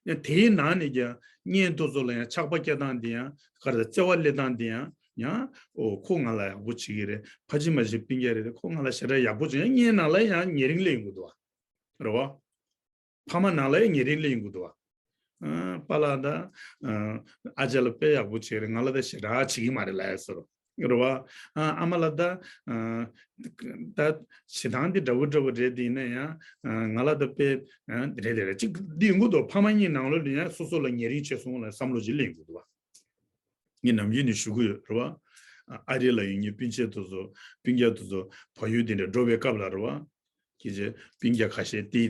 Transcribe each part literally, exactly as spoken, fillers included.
ཡང་དེའི་ནང་ནས་ཀྱང་གཉེན་དེ་ཚོ་ལ་ཡང་ཆགས་པ་སྐྱེ་སྟངས་འདི་ཡང་ག་རེ་བརྩེ་བ་སླེབས་སྟངས་འདི་ཡང་ཡང་ཨོ་ཁོ་ང་ལ་ཡག་པོ་བྱེད་ཀྱི་རེད། ཕ་གཅིག་མ་གཅིག་སྤུན་ཀྱག་རེད། ཁོ་ང་ལ་ཞེ་དྲག་ཡག་པོ་བྱེད། ཡང་གཉེན་ནང་ལ་ཡང་ཉེ་རིང་སླེབས་ཡོང་གི་འདུག་བ། རེད་བ། ཕ་མ་ནང་ལ་ཡང་ཉེ་རིང་སླེབས་ཡོང་གི་འདུག་བ། ཨ་པཱ་ལགས་ད་ཨ་ཅག་ལ་དཔེ་ཡག་པོ་བྱེད་ཀྱི་རེད། ང་ལ་ད་ཞེ་དྲག་བྱེད་ཀྱི་མ་རེད་ལབ་ཡ་ཟེར་རོ། རེད་བ། ཨ་ཨ་མ་ལགས་ད་ཨ་ད་བྱེད་སྟངས་འདི་འདྲ་བོ་འདྲ་བོ་རེད། དེ་ཡིན་ན་ཡང་ཨ་ང་ལ་ད་དཔེ་ཨ་རེད་དེ་རེད་ཅིག་འདི་ཡོང་གི་འདུག་ཕ་མ་གཉིས་ནང་ལོགས་ལ་ཡང་སོ་སོ་ལ་ཉེ་རིང་བྱས་སོང་ལ་བསམ་བློ་ཅིག་སླེབས་ཡོང་གི་འདུག་བ། ངས་ནམ་རྒྱུན་ནས་ཞུ་གི་ཡོད་རེད་བ། ཨ་རི་ལ་ཡོད་མཁན་སྤུན་མཆེད་དེ་ཚོ་སྤུན་ཀྱག་དེ་ཚོ་བལ་ཡུལ་དེ་འདྲ་འགྲོ་བའི་སྐབས་ལ་རེད་བ། ཁྱེད་ཀྱི་སྤུན་ཀྱག་ཁ་ཤས་དེ་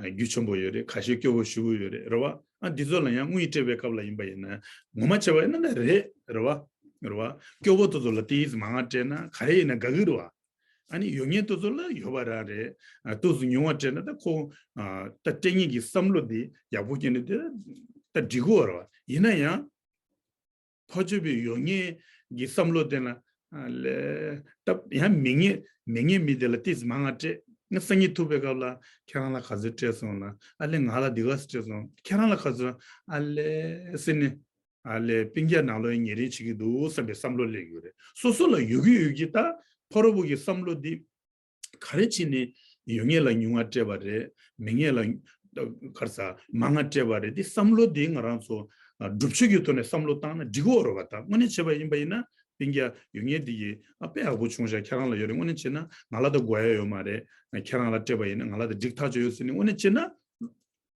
རྒྱུ་ཆེན་པོ་ཡོད་རེད། ཁ་ཤས་སྐྱོ་བོ་ཞེ་པོ་ཡོད་རེད། རེད་བ། ཨ་འདི་ཚོ་ལ་ཡང་དངུལ་སྤྲད་པའི་སྐབས་ལ་ཡིན་པ་ཡིན་ན་ངོ་མ་བྱས་པ་ཡིན་ན་ད་རེད་རེད་བ། རེད་བ། སྐྱོ་བོ་དེ་ཚོ་ལ་དེ་མང་ང་སྤྲད་ན་ག་རེ་ཡིན་ན་དགའ་གི་རེད་བ། ཨ་ནི་ཡོད་མཁན་དེ་ཚོ་ལ་ཡོད་པ་རང་རེད། ཨ་ཏོག་ཙམ་ཉུང་བ་སྤྲད་ན་ད་ཁོ་ཨ་ད་སྤྲད་མཁན་གྱི་བསམ་བློ་དེ་ཡག་པོ་སྐྱེས་ནས་དེ་ད་འགྲིག་གི་རེད་བ། ཡིན་ན་ཡང་། ཕར་ཕྱོགས་པའི་ཡོད་མཁན་གྱི་བསམ་བློ་དེ་ལ་ཨ་ལས་ད་ཡང་མེད་མཁན་མེད་མཁན་མི་དེ་ལ་ཏིས་མང་ང་སྤྲད། ང་སང་ཉིན་ཐུག་པའི་སྐབས་ལ་ཁྱེད་རང་ལ་ག་ཚོད་སྤྲད་སོང་ལ། ཨ་ལས་ང་ལ་འདི་ག་ཚོད་སྤྲད་སོང་། ཁྱེད་རང་ལ་ག་ཚོད། ཨ་ལས་ཟེར་ནས་ཨ་ལས་སྤུན་ཀྱག་ནང་ལོགས་ཉེ་རིང་བྱེད་ཀྱི་འདུག་བསམ་པའི་བསམ་བློ་སླེབས་ཡོད་རེད། སོ་སོ་ལ་ཡོད་ཀྱི་ཡོད་ཀྱི་ད་ཕ་རོལ་པོ་གི་བསམ་བློ་འདི། ག་རེ་བྱས་ནས་ཡོད་མཁན་ལ་ཉུང་ང་སྤྲད་པ་རེད། མེད་མཁན་ལ་ག་རེ་ཟ་མང་ང་སྤྲད་པ་རེད། དེ་བསམ་བློ་དེ་ང་རང་ཚོ་ཨ་སྒྲུབ་བྱེད་ཀྱི་ཐོག་ནས་བསམ་བློ་བཏང་ན་འགྲིག་གི་རེད་བ། ད་དངོས་གནས་བྱས་པ་ཡིན་པ་ཡིན་ན་སྤུན་ཀྱག་ཡོད་མཁན་དེ་གིས་ཨ་དཔེ་ཡག་པོ་བྱུང་ཤག་ཁྱེད་རང་ལ་ཡོད་རེད། དངོས་གནས་བྱས་ན་ང་ལ་ད་དགོས་ཡ་ཡོད་མ་རེད། ཁྱེད་རང་ལ་སྤྲད་པ་ཡིན་ན་ང་ལ་ད་འགྲིག་ཐག་ཆོད་ཡོད་ཟེར་ནས་དངོས་གནས་བྱས་ན།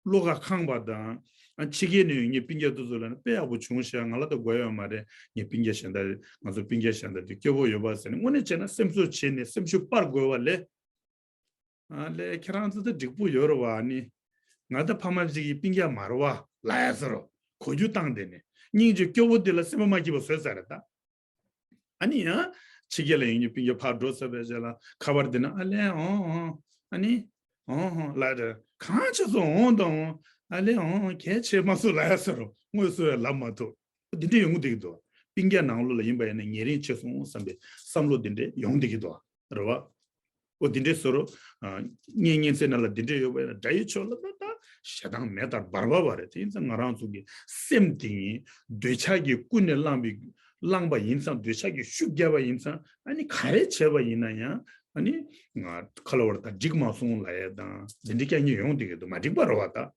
བློ་ཁ་ཁེངས་པ་དང་། ཨ་ཕྱི་རྒྱལ་ནས་ཡོད་མཁན་སྤུན་ཀྱག་དེ་ཚོ་ལ་ནི་དཔེ་ཡག་པོ་བྱུང་ཤག་ང་ལ་ད་དགོས་ཡོད་མ་རེད། ངས་སྤུན་ཀྱག་གཞན་དག་ང་ཚོ་སྤུན་ཀྱག་གཞན་དག་དེ་སྐྱོ་པོ་ཡོད་པ་ཟེར་ནས་དངོས་གནས་བྱས་ན་སེམས་གསོ་བྱས་ནས་སེམས་ཤུགས་སྤར་དགོས་པ་ལས། ཨ་ལས་ཁྱེད་རང་ཚོ་ད་འགྲིག་པོ་ཡོད་རེད་བ། ཨ་ནི་ང་ད་ཕ་མ་གཅིག་གི་སྤུན་ཀྱག་མ་རེད་བ་ལབ་ཡ་ཟེར་རོ། གོ་རྒྱུ་བཏང་བསྡད་ནས་སྙིང་རྗེ་སྐྱོ་པོ་དེ་ལ་སེམས་པ་མ་སྐྱིད་པ་བཟོས་ཚར་རེད་ད། ཨ་ནི་ཡང་ཕྱི་རྒྱལ་ལ་ཡོད་མཁན་སྤུན་ཀྱག་ཕར་འགྲོ་ཚར་བའི་རྗེས་ལ་ཁ་པར་དེ་ན་ཨ་ལས་ཨོང་ཨོང་། ཨ་ནི་ཨོང་ཨོང་ལབ་རེད། གང་བྱས་སོང་ཨོང་དང་ཨོང་། ཨ་ལས་ཨོང་ཨོང་གལ་ཆེ་མ་སོང་ལབ་ཡ་ཟེར་རོ། དངོས་སུ་ཡང་ལབ་མ་ཐུབ། འདི་འདྲ་ཡོང་གི་འདུག་གི་འདུག་སྤུན་ཀྱག་ནང་ལོགས་ལ་ཡིན་པ་ཡིན་ན་ཉེ་རིང་ཆེ་སོང་བསམ་པའི་བསམ་བློ་འདི་འདྲ་ཡོང་གི་འདུག་གི་འདུག་རེད་བ། ཨོ་འདི་འདྲའི་བཟོ་རོ། ཨ་གཉེན་གཉེན་ཚན་ནང་ལ་འདི་འདྲའི་ཡོད་པ་ཡིན་ན་དགྲ་ཡི་ཕྱོགས་ལ་ད་ད་ཞེ་སྡང་མེ་ལྟར་འབར་འབར་བ་རེད། དེ་ཡིན་ཙང་ང་རང་ཚོ་གི་སེམས་དེ་ཡིན་འདོད་ཆགས་ཀྱིས་ཀུན་ནས་བསླངས་པའི་བསླངས་པ་ཡིན་ཙང་འདོད་ཆགས་ཀྱིས་ཤུགས་བརྒྱབ་པ་ཡིན་ཙང་ཨ་ནི་ག་རེ་བྱས་པ་ཡིན་ན་ཡང་ཨ་ནི་ང་ཁ་ལོ་བར་ད་འགྲིག་མ་སོང་ལབ་ཡས་དང་འདི་འདྲའི་སྐད་ཆ་ཡོང་བསྡད་ཀྱི་འདུག་མ་འགྲིག་པ་རེད་བ་ད།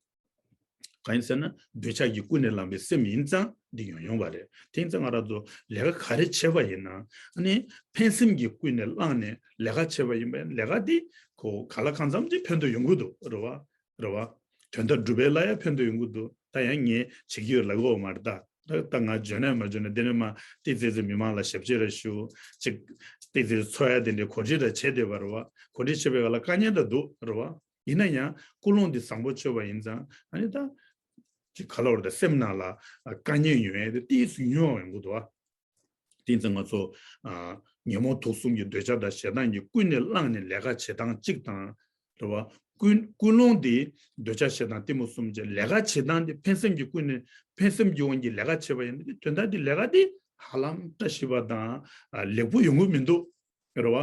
གང་ཡིན་ཟེར་ན་འདོད་ཆགས་ཀྱིས་ཀུན་ནས་བསླངས་པའི་སེམས་ཡིན་ཙང་འདི་ཡོང་ཡོང་བ་རེད། དེ་ཡིན་ཙང་ང་རང་ཚོ་ལས་ཀ་ག་རེ་བྱས་པ་ཡིན་ན་ཨ་ནི་ཕན་སེམས་ཀྱིས་ཀུན་ནས་བསླངས་ནས་ལས་ཀ་བྱས་པ་ཡིན་པས་ལས་ཀ་འདི་ཁོ་ག་ལ་གང་འཚམ་ཅིག་ཕན་ཐོགས་ཡོང་གི་འདུག་རེད་བ། རེད་བ། དོན་དག་སྒྲུབ་པའི་ལ་ཡང་ཕན་ཐོགས་ཡོང་གི་འདུག་ད་ཡང་ངས་བྱེད་ཀྱི་ཡོད་ལབ་གི་ཡོད་མ་རེད་ད། ད་ད་ང་འཇོན་ནས་མ་འཇོན་ནས་དེ་ནས་མ་ཏི་ཙི་ཙི་མི་མང་ལ་ཞབས་ཕྱི་ར་ཞུ། ཅིག་ཏི་ཙི་ཙི་འཚོ་ཡ་དེ་འདྲའི་གོ་སྒྲིག་ར་བྱས་བསྡད་པ་རེད་བ། གོ་སྒྲིག་བྱས་པའི་སྒང་ལ་དཀའ་ངལ་འདྲ་འདུག་རེད་བ། ཡིན་ན་ཡང་ཀུན་སློང་འདི་བཟང་པོ་བྱས་པ་ཡིན་ཙང་ཨ་ནི་ད་ཅིག་ག་ལ་བར་ད་སེམས་ནང་ལ་དཀའ་ངལ་ཡོང་ཡས་དེ་ཏིས་ཉུང་བ་ཡོང་གི་འདུག་བ། དེ་ཡིན་ཙང་ང་ཚོ་ཉོན་མོངས་དུག་གསུམ་གྱི་འདོད་ཆགས་དང་ཞེ་སྡང་གིས་ཀུན་ནས་བསླངས་ནས་ལས་ཀ་བྱེད་སྟངས་གཅིག་དང་། རེད་བ། ཀུན་ཀུན་སློང་འདི་འདོད་ཆགས་ཞེ་སྡང་གཏི་མུག་གསུམ་གྱི་ལས་ཀ་བྱེད་སྟངས་འདི་ཕན་སེམས་ཀྱི་ཀུན་ནས་ཕན་སེམས་ཀྱི་དབང་གིས་ལས་ཀ་བྱེད་པ་ཡིན་ན་དེ་དོན་དག་འདི་ལས་ཀ་འདི་ཧ་ལམ་བཀྲ་ཤིས་པ་དང་ལེགས་པོ་ཡོང་གི་མི་འདུག་རེད་བ།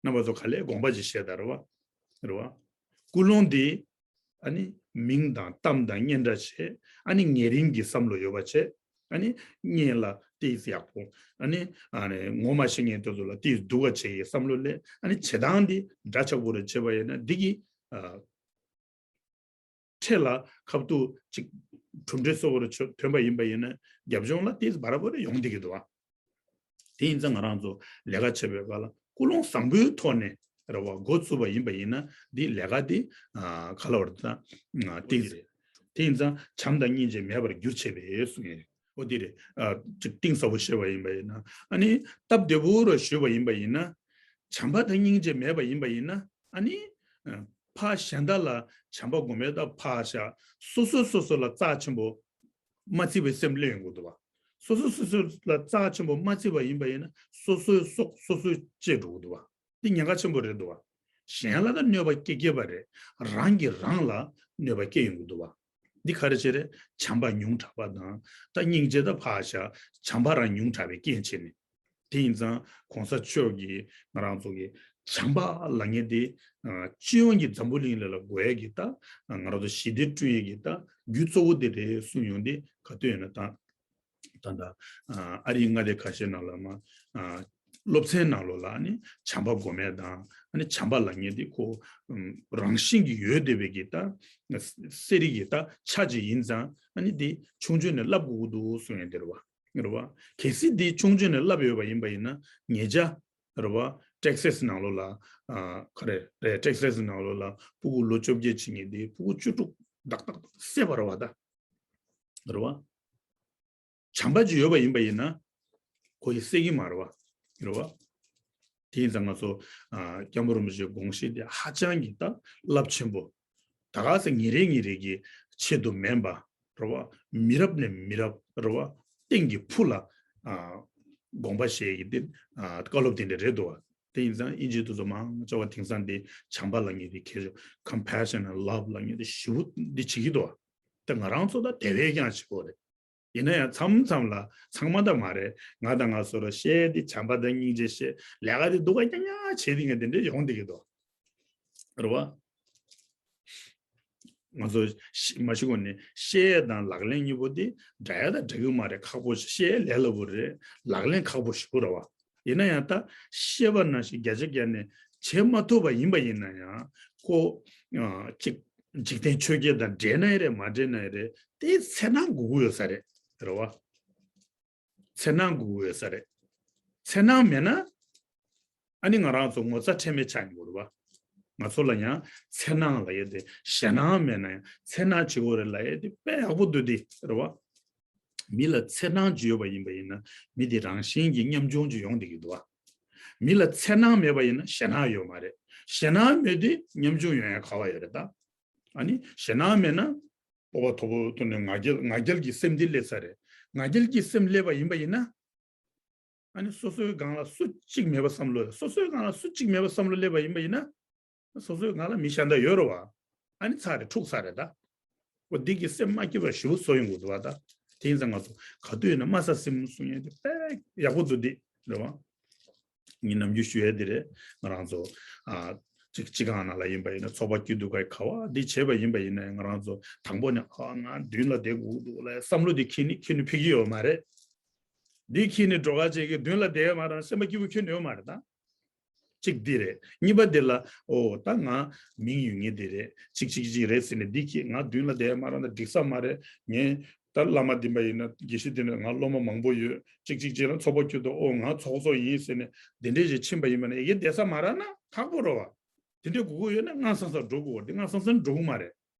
རྣམ་པ་ཚོ་ག་ལེར་དགོངས་པ་ཅིག་བཞེས་དང་རེད་བ། རེད་བ། ཀུན་སློང་འདི་ཨ་ནི་མིང་དང་གཏམ་དང་སྙན་གྲགས་བྱས། ཨ་ནི་ཉེ་རིང་གི་བསམ་བློ་ཡོད་པ་བྱས། ཨ་ནི་གཉེན་ལ་ཏིས་ཡག་པོ། ཨ་ནི་ཨ་ནི་ངོ་མ་ཤེས་མཁན་དེ་ཚོ་ལ་ཏིས་སྡུག་པ་བྱེད་ཀྱི་བསམ་བློ་སླེབས། ཨ་ནི་བྱེད་སྟངས་འདི་འདྲ་ཆགས་པོ་རེ་བྱེད་པ་ཡིན་ན་འདི་གི་ཨ། འཕྲལ་ལ་ཁ་ཐུག་ཅིག་གྲུབ་འབྲས་གཙོ་བོར་ཐོན་པ་ཡིན་པ་ཡིན་ན་རྒྱབ་ལྗོངས་ལ་ཏིས་བར་བར་ཡོང་བསྡད་ཀྱི་འདུག་བ། དེ་ཡིན་ཙང་ང་རང་ཚོ་ལས་ཀ་བྱེད་པའི་སྐབས་ལ་ཀུན་སློང་བཟང་པོའི་ཐོག་ནས་རེད་བ་འགོ་ཚུགས་པ་ཡིན་པ་ཡིན་ན་འདི་ལས་ཀ་འདི་ག་ལ་བར་ད་ཏིས་རེད། དེ་ཡིན་ཙང་བྱམས་དང་སྙིང་རྗེ་མེད་པར་འགྱུར་བྱེད་པས་གསུངས་ཡོད། འོ་དེ་རེད། ཅིག་གཏིང་ཟབ་པོ་བཤད་པ་ཡིན་པ་ཡིན་ན་ཨ་ནི་སྟབས་བདེ་པོ་རུ་ཞུས་པ་ཡིན་པ་ཡིན་ན་བྱམས་པ་དང་སྙིང་རྗེ་མེད་པ་ཡིན་པ་ཡིན་ན་ཨ་ནི་ཕ་གཞན་དག་ལ་བྱམས་པ་སྒོམ་པའི་ད་ཕ་ཤ་སོ་སོས་སོ་སོ་ལ་རྩ་ཆེན་པོ་མ་བརྩི་བའི་སེམས་སླེབས་ཡོང་གི་འདུག་བ། སོ་སོས་སོ་སོ་ལ་རྩ་ཆེན་པོ་མ་བརྩི་བ་ཡིན་པ་ཡིན་ན་སོ་སོའི་སྲོག་སོ་སོས་བཅད་འགྲོ་གི་འདུག་བ། འདི་ཉེན་ཁ་ཆེན་པོ་རེད་འདུག་བ། གཞན་ལ་ད་གནོད་པ་སྐྱེལ་སྐྱེལ་བ་རེད། རང་གིས་རང་ལ་གནོད་པ་སྐྱེལ་ཡོང་གི་འདུག་བ། འདི་ག་རེ་བྱེད་རེད། བྱམས་པ་ཉུང་དྲགས་པ་དང་ད་སྙིང་རྗེ་ད་ཕ་ཤ་བྱམས་པ་རང་ཉུང་དྲགས་པའི་རྐྱེན་བྱས་ནས། དེ་ཡིན་ཙང་གོང་ས་མཆོག་གིས་ང་རང་ཚོ་གི་ བྱམས་པ་ལབ་མཁན་དེ་ཨ་སྤྱི་ཡོངས་ཀྱི་འཛམ་བུ་གླིང་ལ་ལ་དགོས་ཡ་གི་ད་ང་རང་ཚོ་ཞི་བདེ་བསྐྲུན་ཡ་གི་ད་རྒྱུ་གཙོ་བོ་དེ་རེད་གསུངས་ཡོང་དེ་ག་དུས་ཡིན་ན་ད། ད་ལྟ་ཨ་རིའི་མངའ་སྡེ་ཁ་ཤས་ནང་ལ་མ་ཨ་སློབ་ཚན་ནང་ལོགས་ལ་ཨ་ནི་བྱམས་པ་སྒོམ་ཡ་དང་ཨ་ནི་བྱམས་པ་ལབ་མཁན་དེ་ཁོ་ཨམ་རང་བཞིན་གྱིས་ཡོད་བསྡད་པའི་གི་ད་གསེར་རིགས་ཀྱི་ད་ཆ་ཅིག་ཡིན་ཙང་ཨ་ནི་དེ་ཆུང་ཆུང་ནས་བསླབ་དགོས་ཀྱི་འདུག་གསུང་ཡ་དེ་རེད་བ། རེད་བ། གལ་སྲིད་དེ་ཆུང་ཆུང་ནས་བསླབ་ཡོད་པ་ཡིན་པ་ཡིན་ན་ཉེ་ཆར་རེད་བ། ཊེག་སེ་སི་ནང་ལོགས་ལ་ཨ་ག་རེ་རེད། ཊེག་སེ་སི་ནང་ལོགས་ལ་ཕྲུ་གུ་ལོ་བཅོ་བརྒྱད་ཕྱིན་མཁན་དེ་ཕྲུ་གུ་བཅུ་དྲུག་ཏག་ཏག་བསད་པ་རེད་བ་ད། རེད་བ། བྱམས་པ་ཅིག་ཡོད་པ་ཡིན་པ་ཡིན་ན་ཁོ་ཡིས་བསད་ཀྱི་མ་རེད་བ། རེད་བ། དེ་ཡིན་ཙང་ང་ཚོ་ཨ་སྐྱབས་མགོན་རིན་པོ་ཆེའི་དགོངས་གཞི་དེ་ཧ་ཅང་གི་ད་རླབས་ཆེན་པོ། ད་ག་ས་ཉིན་རེ་ཉིན་རེ་གི་ཆེད་དུ་མིན་པ་རེད་བ། མི་རབས་ནས་མི་རབས་རེད་བ། གཏན་གྱི་ཕུགས་ལ་ཨ་དགོངས་པ་བཞེས་ཀྱི་དེ་ཨ་བཀའ་སློབ་དེ་འདྲ་རེད་འདུག་བ། དེ་ཡིན་ཙང་དབྱིན་ཇིའི་དེ་ཚོ་མང་ཆེ་བ་དེང་སང་དེ་བྱམས་པ་ལབ་མཁན་དེ་ཁྱེད་ཚོ་compassion and love ལབ་མཁན་དེ་ཞེ་པོ་འདི་བྱེད་ཀྱི་འདུག་བ། ད་ང་རང་ཚོ་ད་དེ་བས་ཀྱང་བྱེད་དགོས་རེད། ཡིན་ན་ཡང་མཚམས་མཚམས་ལ་ཚང་མ་ད་མ་རེད། ང་དང་ང་སོ་ར་བཤད་དེ་བྱམས་པ་དང་སྙིང་རྗེ་བཤད་ལས་ཀ་དེ་སྡུག་ག་རྐྱང་རྐྱང་བྱེད་དེ་ངས་དེ་འདྲས་ཡོང་བསྡད་ཀྱི་འདུག་རེད་བ། ང་ཚོ་ཤི་མ་ཤི་གོང་ནས་བཤད་ཡས་དང་ལག་ལེན་གཉིས་པོ་དེ་འདྲ་ཡ་དང་འདྲ་གི་མ་རེད། ཁག་པོ་ཞིག་བཤད་ཡས་ལས་སླ་པོ་རེད། ལག་ལེན་ཁག་པོ་ཞིག་རེད་བ། ཡིན་ན་ཡང་ད་བཤད་པ་ནང་བཞིན་བརྒྱ་ཆ་བརྒྱ་ནས་བྱེད་མ་ཐུབ་པ་ཡིན་པ་ཡིན་ན་ཡང་ཁོ་ཨ་ཅིག་འཇིག་རྟེན་ཆོས་བརྒྱད་དང་འབྲེལ་ན་ཡང་རེད། མ་འབྲེལ་ན་ཡང་རེད། དེ་འཚེར་སྣང་དགོས་ཀྱི་ཡོད་ས་རེད། རེད་བ། འཚེར་སྣང་དགོས་ཀྱི་ཡོད་ས་རེད། འཚེར་སྣང་མེད་ན་ཨ་ནི་ང་རང་ཚོ་ངོ་ཚ་ཁྲེལ་མེད་ཆགས་ཡོང་གི་རེད་བ། ང་ཚོ་ལ་ཡང་འཚེར་སྣང་ལབ་ཡས་དེ་ཞེད་སྣང་མེད་ན་ཡང་འཚེར་སྣང་བྱེད་དགོས་རེད་ལབ་ཡས་དེ་དཔེ་ཡག་པོ་འདུག་དེ་རེད་བ། མི་ལ་འཚེར་སྣང་ཅིག་ཡོད་པ་ཡིན་པ་ཡིན་ན་མི་དེ་རང་བཞིན་གྱིས་ཉམ་ཆུང་ཅིག་ཡོང་བསྡད་ཀྱི་འདུག་བ། མི་ལ་འཚེར་སྣང་མེད་པ་ཡིན་ན་ཞེད་སྣང་ཡོད་མ་རེད། ཞེད་སྣང་མེད་དུས་ཉམ་ཆུང་ཡོང་ཡ་ག་བ་ཡོད་རེད་ད། ཨ་ནི་ཞེད་སྣང་མེད་ན་སྤོབས་པ་མཐོ་པོ་ཐོག་ནས་ང་རྒྱལ་ང་རྒྱལ་གྱི་སེམས་འདི་སླེབས་ས་རེད། ང་རྒྱལ་གྱི་སེམས་སླེབས་པ་ཡིན་པ་ཡིན་ན། ཨ་ནི་སོ་སོའི་སྒང་ལ་སུ་གཅིག་མེད་པ་བསམ་བློ། སོ་སོའི་སྒང་ལ་སུ་གཅིག་མེད་པ་བསམ་བློ་སླེབས་པ་ཡིན་པ་ཡིན་ན། སོ་སོའི་སྒང་ལ་མི་གཞན་དག་ཡོད་རེད་བ། ཨ་ནི་ཚར་རེད། འཁྲུག་ཚར་རེད་ད། འོ་འདི་གི་སེམས་མ་སྐྱིད་པ་ཞེ་པོ་བཟོ་ཡོང་གི་འདུག་བ་ད། དེ་ཡིན་ཙང་ང་ཚོ་ག་དུས་ཡིན་ན་དམའ་ས་སེམས་གསུང་ཡས་དེ་དཔེ་ཡག་པོ་འདུག་འདི་རེད་བ། ངས་ནམ་རྒྱུན་ཞུ་ཡས་དེ་རེད། ང་རང་ཚོ་ཨ་གཅིག་གཅིག་སྒང་ནང་ལ་ཡིན་པ་ཡིན་ན་ཚོགས་པ་སྐྱིད་སྡུག་ག་ག་བ་འདི་བྱས་པ་ཡིན་པ་ཡིན་ན་ང་རང་ཚོ་དང་པོ་ནས་ཨ་ང་མདུན་ལ་བསྡད་དགོས་འདུག་ལ་བསམ་བློ་དེ་ཁྱེད་ནི་ཁྱེད་ནི་ཕེབས་ཀྱི་ཡོད་མ་རེད། འདི་ཁྱེད་ནི་འགྲོ་ག་བྱེད་ཀྱི་མདུན་ལ་བསྡད་ཡོད་མ་རེད། སེམས་པ་སྐྱིད་པོ་ཁྱོན་ནས་ཡོད་མ་རེད་ད། གཅིག་འདི་རེད། གཉིས་པ་འདི་ལ་ཨོ་ད་ང་མིང་ཡོད་ངེས་འདི་རེད། གཅིག་གཅིག་གཅིག་རེད་ཟེར་ནས་འདི་ཁྱེད་ང་མདུན་ལ་བསྡད་ཡོད་མ་རེད་ད། འགྲིག་ས་མ་རེད། ངས་ད་བླ་མ་འདི་མ་ཡིན་ན་དགེ་བཤེས་འདི་ནས་ང་སློབ་མ་མང་པོ་ཡོད། གཅིག་གཅིག་གཅིག་ལ་ཚོགས་པ་ཁྱོད་དུ་ཨོ་ང་ཚོགས་གཙོ་ཡིན་ཟེར་ནས་འདི་འདྲས་ཞིག་ཕྱིན་པ་ཡིན་པ་ན་ཡི་གེ་བསྡད་ས་མ་རག་ན་ཁག་པོ་རེད་བ། དེ་འདྲས་དགོས་ཀྱི་ཡོད་ན་སྔ་སང་སང་འགྲོ་དགོས་བ། དེ་སྔ་སང་སང་འགྲོ་གི་མ་རེད།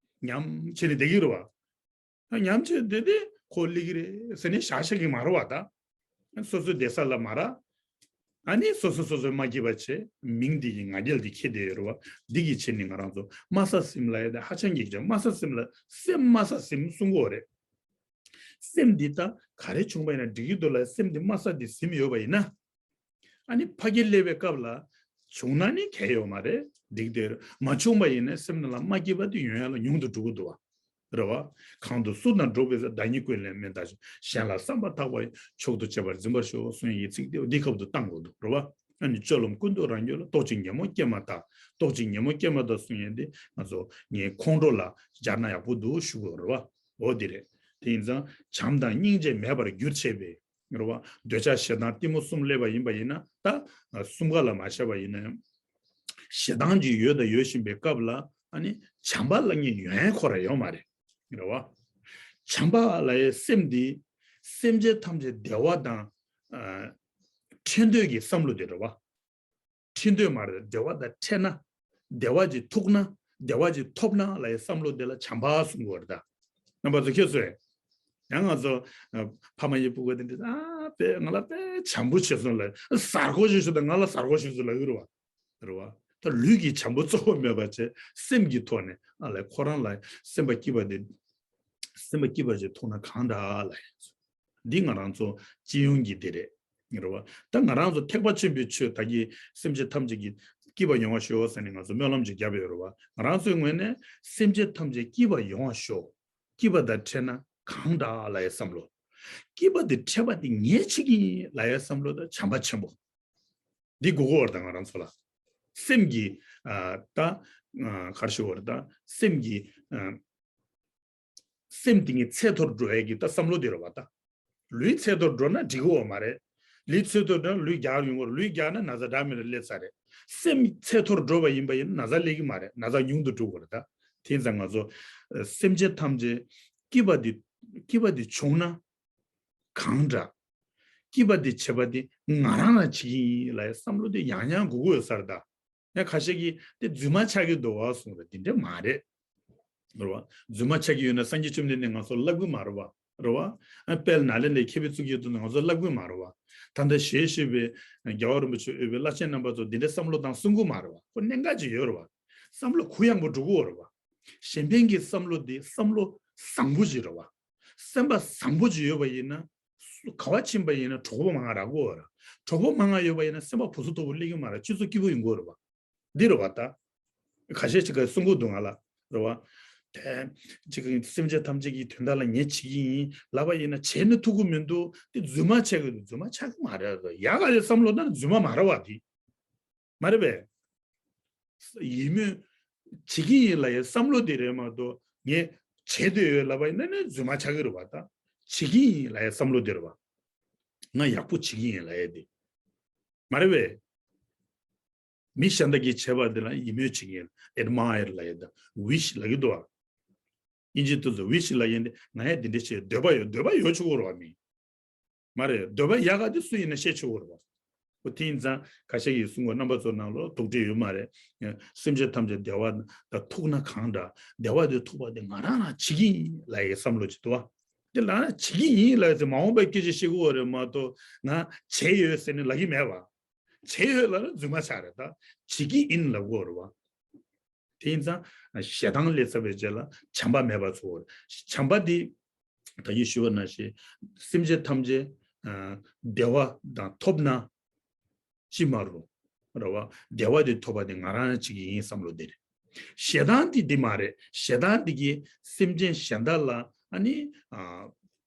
ཉམས་བྱས་ནས་བསྡད་ཀྱི་རེད་བ། ཉམས་བྱས་བསྡད་དེ་ཁོ་སླེབས་ཀྱི་རེད་ཟེར་ནས་བཞག་བཞག་གི་མ་རེད་བ་ད། སོ་སོའི་བསྡད་ས་ལ་མ་རག་ཨ་ནི་སོ་སོ་སོ་སོའི་མ་སྐྱིད་པ་བྱས་མིང་འདི་གི་ང་རྒྱལ་འདི་ཁྱེར་བསྡད་ཡོད་རེད་བ། འདི་གི་ཆེད་ནི་ང་རང་ཚོ་དམའ་ས་སེམས་ལབ་ཡ་དེ་ཧ་ཅང་གི་ཀྱང་དམའ་ས་སེམས་ལ་སེམས་དམའ་ས་སེམས་གསུང་གི་ཡོད་རེད། སེམས་འདི་ད་ག་རེ་བྱུང་པ་ཡིན་ན་འགྲིག་གི་འདུག་ལ་སེམས་འདི་དམའ་ས་འདི་ཟིན་ཡོད་པ་ཡིན་ན། ཨ་ནི་ཕ་གི་སླེབས་པའི་སྐབས་ལ་བྱུང་ན་ནི་གལ་ཡོད་མ་རེད། འགྲིག་དེ་རེད། མ་བྱུང་པ་ཡིན་ན་སེམས་ནང་ལ་མ་སྐྱིད་པ་དེ་ཡོང་ཡ་ལ་ཉུང་དུ་འགྲོ་གི་འདུག་བ། རེད་བ། གང་དུ་སུ་དང་འགྲོགས་པའི་ཚེ་བདག་ཉིད་ཀུན་ལས་མེད་ལྟ་ཞིང་། གཞན་ལ་བསམ་པ་ཐག་པ་ཡིས་མཆོག་ཏུ་གཅེས་པར་འཛིན་པར་ཤོག་གསུང་ཡི་ཚིག་དེ་འདི་ཁབ་ཏུ་བཏང་དགོས་འདུག་རེད་བ། ཨ་ནི་སྤྱོད་ལམ་ཀུན་ཏུ་རང་རྒྱུད་ལ། རྟོག་ཅིང་ཉོན་མོངས་སྐྱེས་མ་ཐག་རྟོག་ཅིང་ཉོན་མོངས་སྐྱེས་མ་ཐག་གསུང་ཡས་འདི་ང་ཚོ་ངའི་ཁོང་ཁྲོ་ལ་སྦྱར་ན་ཡག་པོ་འདུག་ཞུ་དགོས་རེད་བ། འོ་འདི་རེད། དེ་ཡིན་ཙང་བྱམས་དང་སྙིང་རྗེ་མེད་པར་གྱུར་བྱས་པའི། རེད་བ། འདོད་ཆགས་ཞེ་སྡང་གཏི་མུག་གསུམ་སླེབས་པ་ཡིན་པ་ཡིན་ན་ད་གསུམ་ཀ་ལ་མ་བཤད་པ་ཡིན་ན་ཡང་། ཞེ་སྡང་གི་ཡོད་དང་ཡོད་བཞིན་པའི་སྐབས་ལ་ཨ་ནི་བྱམས་པ་ལབ་མཁན་ཡོན་ཁོ་ར་ཡོད་མ་རེད། རེད་བ། བྱམས་པ་ལབ་ཡའི་སེམས་འདི་སེམས་ཅན་ཐམས་ཅད་བདེ་བ་དང་ཨ་འཕྲད་འདོད་ཀྱི་བསམ་བློ་དེ་རེད་བ། འཕྲད་འདོད་མ་རེད། བདེ་བ་དང་འཕྲད་ན། བདེ་བ་ཅིག་ཐུག་ན། བདེ་བ་ཅིག་ཐོབ་ན་ལབ་ཡའི་བསམ་བློ་དེ་ལ་བྱམས་པ་གསུང་གི་ཡོད་རེད་ད། རྣམ་པ་ཚོ་ཁྱེད་ཚོས། ཡང་ང་ཚོ་ཨ་ཕ་མ་ཡི་བུ་ག་དེ་འདྲ་ཨ་དཔེ་ང་ལ་དཔེ་བྱམས་པོ་བྱེད་སོང་ལབ། གཟའ་སྐོར་ཞིག་ཞུ་དང་ང་ལ་གཟའ་སྐོར་ཞིག་ཞུ་ལབ་ཡོད་རེད་བ། རེད་བ། ད་ལུས་ཀྱི་བྱམས་པོ་གཙོ་བོ་མེད་པ་བྱས་སེམས་ཀྱི་ཐོག་ནས་ཨ་ལས་ཁོ་རང་ལ་སེམས་པ་སྐྱིད་པ་དེ། སེམས་པ་སྐྱིད་པ་ཞིག་ཐོག་ན་གང་འདྲ་ལ། འདི་ང་རང་ཚོ་སྤྱི་ཡོངས་ཀྱི་དེ་རེད། རེད་བ། ད་ང་རང་ཚོ་ཐེག་པ་ཆེན་པོའི་ཆོས་ད་གི་སེམས་ཅན་ཐམས་ཅད་ཀྱི་སྐྱིད་པ་ཡོང་བ་ཤོག་ཟེར་ནས་ང་ཚོ་སྨོན་ལམ་ཅིག་བརྒྱབ་ཡོད་རེད་བ། ང་རང་ཚོའི་ངོས་ནས་སེམས་ཅན་ཐམས་ཅད་སྐྱིད་པ་ཡོང་བ་ཤོག་སྐྱིད་པ་དང་འཕྲད་ན་གང་འདྲ་ལ་ཡའི་བསམ་བློ། སྐྱིད་པ་དེ་འཕྲད་པ་དེ་ངས་བྱེད་ཀྱི་ཡིན་ལ་ཡའི་བསམ་བློ་དང་བྱམས་པ་ཆེན་པོ། འདི་དགོས་ཀྱི་ཡོད་རེད་ད་ང་རང་ཚོ་ལ། སེམས་ཀྱི་ཨ་ད་ཨ་ག་རེ་ཞུ་དགོས་རེད། ད་སེམས་ཀྱི་ཨ་སེམས་དེ་ཉིད་ཚད་མཐོར་འགྲོ་ཡས་ཀྱི་ད་བསམ་བློ་དེ་རེད་བ། ད་ལུས་ཚད་མཐོར་འགྲོ་ན་འགྲིག་གི་ཡོད་མ་རེད། ལུས་ཚད་མཐོར་འགྲོ་ན་ལུས་རྒྱགས་ཡོང་གི་རེད། ལུས་རྒྱགས་ན་ན་ཚ་འདྲ་མི་འདྲ་སླེབས་ས་རེད། སེམས་ཚད་མཐོར་འགྲོ་བ་ཡིན་པ་ཡིན་ན་ན་ཚ་སླེབས་ཀྱི་མ་རེད། ན་ཚ་ཉུང་དུ་འགྲོ་གི་རེད། ད་དེ་ཡིན་ཙང་ང་ཚོ་ཨ་སེམས་ཅན་ཐམས་ཅད་སྐྱིད་པ་དེ་སྐྱིད་པ་དེ་བྱུང་ན་གང་འདྲ། སྐྱིད་པ་དེ་བྱེད་པ་དེ་ང་རང་ལ་བྱེད་ཀྱི་ཡིན་ལབ་ཡས་བསམ་བློ་དེ་ཡང་ཡང་དགོས་ཀྱི་ཡོད་ས་རེད། ད་ཡང་ཁ་ཤས་ཀྱིས་དེ་རྫུན་མ་ཆགས་ཀྱི་འདུག་བ་གསུངས་རེད། དེ་འདྲ་མ་རེད། རེད་བ། རྫུན་མ་ཆགས་ཀྱི་ཡོད་ན་སངས་རྒྱས་བཅོམ་ལྡན་འདས་ང་ཚོར་བསླབ་ཀྱི་མ་རེད་བ། རེད་བ། ཨ་དཔལ་ནཱ་ལེནྡྲའི་མཁས་པའི་གཙུག་གི་རྡོར་ང་ཚོར་བསླབ་ཀྱི་མ་རེད་བ། ད་ལྟ་ཞལ་བཞུགས་པའི་རྒྱལ་བ་རིན་པོ་ཆེ་འོས་པའི་བླ་ཆེན་རྣམ་པ་ཚོ་འདི་འདྲའི་བསམ་བློ་བཏང་གསུང་གི་མ་རེད་བ། ཁོ་གནད་འགག་ཅིག་ཡོད་རེད་བ། བསམ་བློ་གུ་ཡངས་པོ་འགྲོ་གི་ཡོད་རེད་བ། གཞན་ཕན་གྱི་བསམ་བློ་འདི་བསམ་བློ་བཟང་པོ་ཅིག་རེད་བ། སེམས་པ་བཟང་པོ་ཅིག་ཡོད་པ་ཡིན་ན། སུ་ག་བ་ཕྱིན་པ་ཡིན་ན་གྲོགས་པོ་མང་ང་རག་གི་ཡོད་རེད། གྲོགས་པོ་མང་ང་ཡོད་པ་ཡིན་ན་སེམས་པ་ཕུན་སུམ་ཚོགས་པོ་སླེབས་ཀྱི་མ་རེད། སྤྱི་ཚོགས་སྐྱིད་པོ་ཡོང་གི་ཡོད་རེད་བ། འདི་རེད་བ་ད། ཁ་ཤས་ཅིག་གིས་གསུང་གི་འདུག་ང་ལ། རེད་བ། དེ་ཅིག་སེམས་ཅན་ཐམས་ཅད་ཀྱི་དོན་དག་ལ་ངས་བྱེད་ཀྱི་ཡིན་ལབ་པ་ཡིན་ན་བྱས་ན་ཐུབ་ཀྱི་མི་འདུག་དེ་རྫུན་མ་ཆགས་ཀྱི་འདུག་རྫུན་མ་ཆགས་ཀྱི་མ་རེད། ཡག་ག་ལས་བསམ་བློ་བཏང་ན་རྫུན་མ་མ་རེད་བ་དེ། མ་རེད་པས། ཡིན་མོད། བྱེད་ཀྱི་ཡིན་ལབ་ཡའི་བསམ་བློ་དེ་རེད་མ་གཏོགས་ངས་བྱེད་འདོད་ཡོད་ལབ་པ་ཡིན་ན་ནི་རྫུན་མ་ཆགས་ཀྱི་རེད་བ་ད། བྱེད་ཀྱི་ཡིན་ལབ་ཡའི་བསམ་བློ་དེ་རེད་བ། ང་ཡག་པོ་བྱེད་ཀྱི་ཡིན་ལབ་ཡ་དེ། མ་རེད་པས། མི་གཞན་དག་གིས་བྱས་པ་འདི་ལ་ཡིད་སྨོན་བྱེད་ཀྱི་ཡིན། Admire ལབ་ཡ་དང་wish ལབ་ཀྱི་འདུག་བ། དབྱིན་ཇིའི་དུས་སུ་wish ལབ་ཡིན་ཏེ་ང་ཡང་འདི་འདྲ་བྱེད་འདོད་པ་ཡོད། འདོད་པ་ཡོད་ཆོག་གི་རེད་བ་མི། མ་རེད། འདོད་པ་ཡག་ག་དེ་སུ་ཡིན་ན་བཤད་ཆོག་གི་རེད་བ། འོ་དེ་ཡིན་ཙང་ཁ་ཤས་ཀྱིས་གསུང་གོ་རྣམ་པ་ཚོ་ནང་ལོགས་དོགས་འདྲི་ཡོད་མ་རེད། སེམས་ཅན་ཐམས་ཅད་བདེ་བ་དང་ཐུག་ན་གང་འདྲ། བདེ་བ་དེ་ཐུག་པ་དེ་ང་རང་རང་བྱེད་ཀྱི་ཡིན་ལབ་ཡའི་བསམ་བློ་ཅིག་འདུག་བ། དེ་ལ་ན་བྱེད་ཀྱི་ཡིན་ལབ་ཡ་དེ་མ་འོངས་པའི་སྐད་ཆ་བཤད་ཀྱི་ཡོད་རེད་མ་གཏོགས་ང་བྱས་ཡོད་ཟེར་ནས་ལབ་ཀྱི་མེད་བ། བྱས་ཡོད་ལབ་ན་རྫུན་མ་ཆགས་རེད་ད། བྱེད་ཀྱི་ཡིན་ལབ་དགོས་རེད་བ། དེ་ཡིན་ཙང་ཞེ་སྡང་སླེབས་ཚར་བའི་རྗེས་ལ་བྱམས་པ་མེད་པ་ཚོར། བྱམས་པ་འདི་ད་གིན་ཞུས་པ་ནང་བཞིན་སེམས་ཅན་ཐམས་ཅད་བདེ་བ་དང་ཐོབ་ན་ཅི་མ་རུང་། རེད་བ། བདེ་བ་དེ་ཐོབ་པ་དེ་ང་རང་རང་བྱེད་ཀྱི་ཡིན་བསམ་བློ་དེ་རེད། ཞེ་སྡང་དེ་འདི་མ་རེད། ཞེ་སྡང་འདི་གིས་སེམས་ཅན་གཞན་དག་ལ་ཨ་ནི་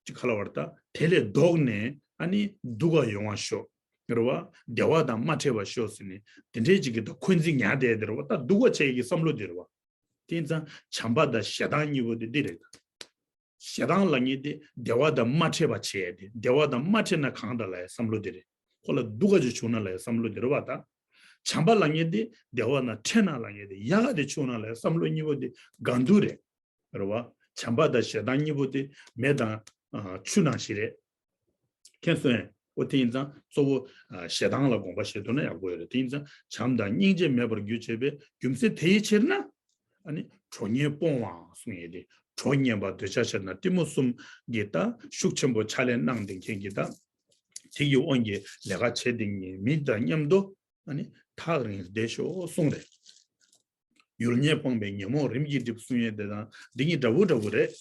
ཅི་ག་ལབ་དགོས་རེད་ད། དེ་ལས་ལྡོག་ནས་ཨ་ནི་སྡུག་ག་ཡོང་བ་ཤོག་རེད་བ། བདེ་བ་དང་མ་འཕྲད་པ་ཤོག་ཟེར་ནས་དེ་འདྲའི་ཅིག་གི་ད་འཁོན་འཛིན་ཉར་བསྡད་དེ་རེད་བ། ད་སྡུག་པ་བྱེད་ཀྱི་བསམ་བློ་དེ་རེད་བ། དེ་ཡིན་ཙང་བྱམས་པ་དང་ཞེ་སྡང་གཉིས་པོ་དེ་འདི་རེད། ཞེ་སྡང་ལབ་མཁན་དེ་བདེ་བ་དང་མ་འཕྲད་པ་བྱེད་ཡ་དེ། བདེ་བ་དང་མ་འཕྲད་ན་གང་འདྲ་ལབ་ཡ་བསམ་བློ་དེ་རེད། ཁོ་ལ་སྡུག་ག་ཅིག་བྱུང་ན་ལབ་ཡ་བསམ་བློ་དེ་རེད་བ་ད། བྱམས་པ་ལབ་མཁན་དེ་བདེ་བ་ན་འཕྲད་ན་ལབ་མཁན་དེ། ཡག་ག་དེ་བྱུང་ན་ལབ་ཡ་བསམ་བློ་གཉིས་པོ་དེ་འགལ་འདུ་རེད། རེད་བ། བྱམས་པ་དང་ཞེ་སྡང་གཉིས་པོ་དེ་མེ་དང་ཨ་ཆུ་ནང་བཞིན་རེད། མཁྱེན་སོང་ངས། འོ་དེ་ཡིན་ཙང་གཙོ་བོ་ཨ་ཞེ་སྡང་ལ་དགོངས་པ་བཞེས་ཐུབ་ན་ཡག་པོ་ཡོད་རེད། དེ་ཡིན་ཙང་བྱམས་དང་སྙིང་རྗེ་མེད་པར་གྱུར་བྱས་པའི་རྒྱུ་མཚན་དེའི་ཕྱིར་ན། ཨ་ནི་གྲོགས་ངན་སྤོང་བའང་གསུངས་ཡོད་དེ། གྲོགས་ངན་པ་འདོད་ཆགས་ཞེ་སྡང་གཏི་མུག་གསུམ་གྱི་ད་ཤུགས་ཆེན་པོ་ཕྱག་ལས་གནང་བསྡད་མཁན་གྱི་ད་དེ་གི་དབང་གིས་ལས་ཀ་བྱེད་བསྡད་མཁན་མི་དང་མཉམ་དུ་ཨ་ནི་ཐག་རིང་བསྡད་ཤོག་གསུངས་རེད། ཡུལ་ངན་སྤངས་པས་ཉོན་མོངས་རིམ་གྱིས་འགྲིབ་གསུང་ཡས་དེ་དང་འདི་གཉིས་འདྲ་བོ་འདྲ་བོ་རེད།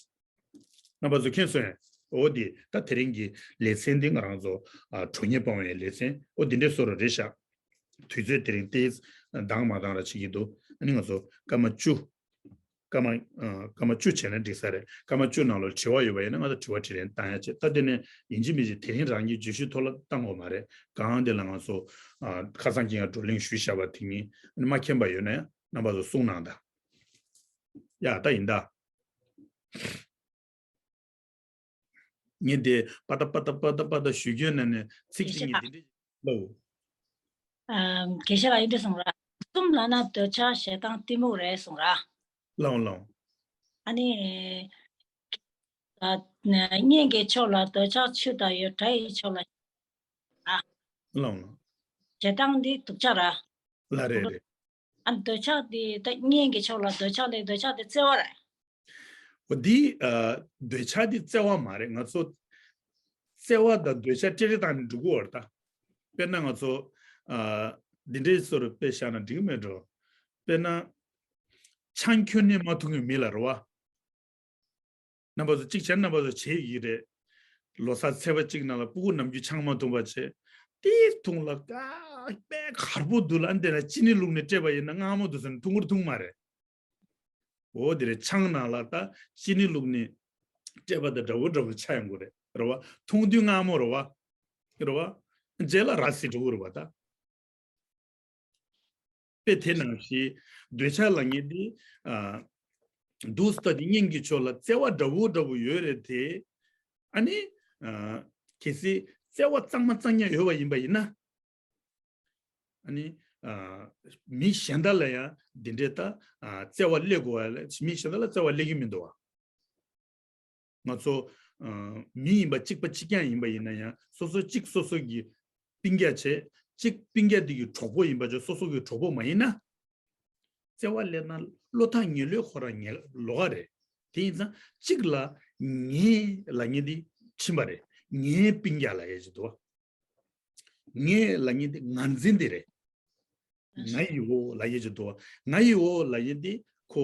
རྣམ་པ་ཚོ་མཁྱེན་སོང་ངས། འོ་དེ་ད་དེ་རིང་གི་ལེ་ཚན་འདི་ང་རང་ཚོ་ཨ་གྲོགས་ངན་སྤོང་བའི་ལེ་ཚན་འོ་འདི་འདྲའི་བཟོ་འདྲ་རེད་ཤག་དུས་ཚོད་དེ་རིང་ཏོག་ཙམ་འདང་མ་འདང་ར་བྱེད་ཀྱི་འདུག་ཨ་ནི་ང་ཚོ་སྐར་མ་བཅུ། སྐར་མ་ཨ་སྐར་མ་བཅུ་བྱས་ན་འགྲིག་ས་རེད། སྐར་མ་བཅུ་ནང་ལོགས་དྲི་བ་ཡོད་པ་ཡིན་ན་ང་ཚོ་དྲི་བ་དྲིས་ལན་བཏང་ཡ་བྱེད། ད་དེ་ནས་ཡིན་གཅིག་མིན་གཅིག་དེ་རིང་རང་གི་བརྗོད་གཞི་ཐོག་ལ་བཏང་དགོས་མ་རེད། གང་དེ་ལ་ང་ཚོ་ཨ་ཁ་སང་ཁྱེད་ཀྱིས་བགྲོ་གླེང་ཞུས་བཞག་པ་དེ་ཉིད་མ་མཁྱེན་པ་ཡོད་ན་ཡང་རྣམ་པ་ཚོ་གསུང་གནང་དང་། ཡ་ད་ཡིན་ད། ངས་དེ་པ་ཏ་པ་ཏ་པ་ཏ་པ་ཏ་ཞུ་རྒྱུ་ན་ནས་ཚིག་གཅིག་ངས་དེ་འདྲས་ལབ། ཨམ། དགེ་བཤེས་ལགས་ཡིན་འདྲ་སོང་ར། གསུམ་ལབ་ན་འདོད་ཆགས་ཞེ་སྡང་གཏི་མུག་རེད་སོང་ར། ལའོ་ལའོ། ཨ་ནི། ཨ། གཉེན་གྱི་ཕྱོགས་ལ་འདོད་ཆགས་ཆུ་ལྟར་ཡོད། དགྲ་ཡི་ཕྱོགས་ལ། ཨ། ལའོ་ལའོ། ཞེ་སྡང་འདི་སྡུག་ཅག་ར། ལ་རེད་རེད། ཨ། འདོད་ཆགས་འདི་ད་གཉེན་གྱི་ཕྱོགས་ལ་འདོད་ཆགས་ལས་འདོད་ཆགས་འདི་བརྩེ་བ་རེད། འོ་འདི་ཨ་འདོད་ཆགས་འདི་བརྩེ་བ་མ་རེད། ང་ཚོ་བརྩེ་བ་དང་འདོད་ཆགས་སྤྲེལ་རེ་བཏང་ནས་འགྲོ་གི་ཡོད་རེད་ད། དཔེར་ན་ང་ཚོ་ཨ་འདི་འདྲའི་བཟོ་འདྲ་དཔེ་བཞག་ན་འགྲིག་གི་མེད་འགྲོ། དཔེར་ན་ཆང་ཁྱོན་ནས་མ་འཐུང་མཁན་མི་ལ་རེད་བ། རྣམ་པ་ཚོ་གཅིག་བྱས་ན་རྣམ་པ་ཚོ་བྱེད་ཀྱི་རེད། ལོ་གསར་ཚེས་པ་གཅིག་ནང་ལ་སྤུ་གུ་ནམ་རྒྱུན་ཆང་མ་འཐུང་པ་བྱས། དེ་འཐུང་ལ་ཀ་དཔེ་གར་པོ་འདུག་ལ། ཨ་འདི་ལ་ཅི་ནི་བླུགས་ནས་སྤྲད་པ་ཡིན་ན་མངར་མོ་འདུག་ཟེར་ནས་འཐུང་གི་རེད་འཐུང་མ་རེད། འོ་དེ་རེད། ཆང་ནང་ལ་ད་ཅི་ནི་བླུགས་ནས་སྤྲད་པ་དང་འདྲ་བོ་འདྲ་བོ་ཆགས་ཡོང་གི་རེད། རེད་བ། འཐུང་དུས་མངར་མོ་རེད་བ། རེད་བ། རྗེས་ལ་ར་བཟི་འགྲོ་གི་རེད་བ་ད། དཔེ་དེ་ནང་བཞིན་འདོད་ཆགས་ལབ་མཁན་དེ། ཨ། འདུག་སྟེ་དེ་སྙན་གྱི་ཆོས་ལ་བརྩེ་བ་འདྲ་བོ་འདྲ་བོ་ཡོད་རེད་དེ། ཨ་ནི། ཨ། གལ་སྲིད་བརྩེ་བ་གཙང་མ་གཙང་རྐྱང་ཡོད་པ་ཡིན་པ་ཡིན་ན། ཨ་ནི། ཨ། མི་གཞན་དག་ལ་ཡང་འདི་འདྲའི་ད། ཨ། བརྩེ་བ་སླེབས་དགོས་པ་ལ། མི་གཞན་དག་ལ་བརྩེ་བ་སླེབས་ཀྱི་མི་འདུག་བ། ང་ཚོ། ཨ། མི་ཡིན་པ་གཅིག་པ་གཅིག་རྐྱང་ཡིན་པ་ཡིན་ན་ཡང་། སོ་སོ་གཅིག་སོ་སོ་གི་སྤུན་ཀྱག་བྱས། གཅིག་སྤུན་ཀྱག་དེ་གི་གྲོགས་པོ་ཡིན་པ་བྱས། སོ་སོ་གི་གྲོགས་པོ་མ་ཡིན་ན། བརྩེ་བ་སླེབས་ན་བློ་ཐག་ཉེ་ལོས་ཁོ་རང་ཉེ་ལོགས་ཀ་རེད། དེ་ཡིན་ཙང་གཅིག་ལ་ངའི་ལབ་མཁན་དེ་ཕྱིན་པ་རེད། ངའི་སྤུན་ཀྱག་ལབ་ཡས་ཅིག་འདུག་བ། ངའི་ལབ་མཁན་དེ་ངར་འཛིན་དེ་རེད། ང་ཡི་འོ་ལབ་ཡས་ཅིག་འདུག་བ། ང་ཡི་འོ་ལབ་ཡས་དེ་ཁོ་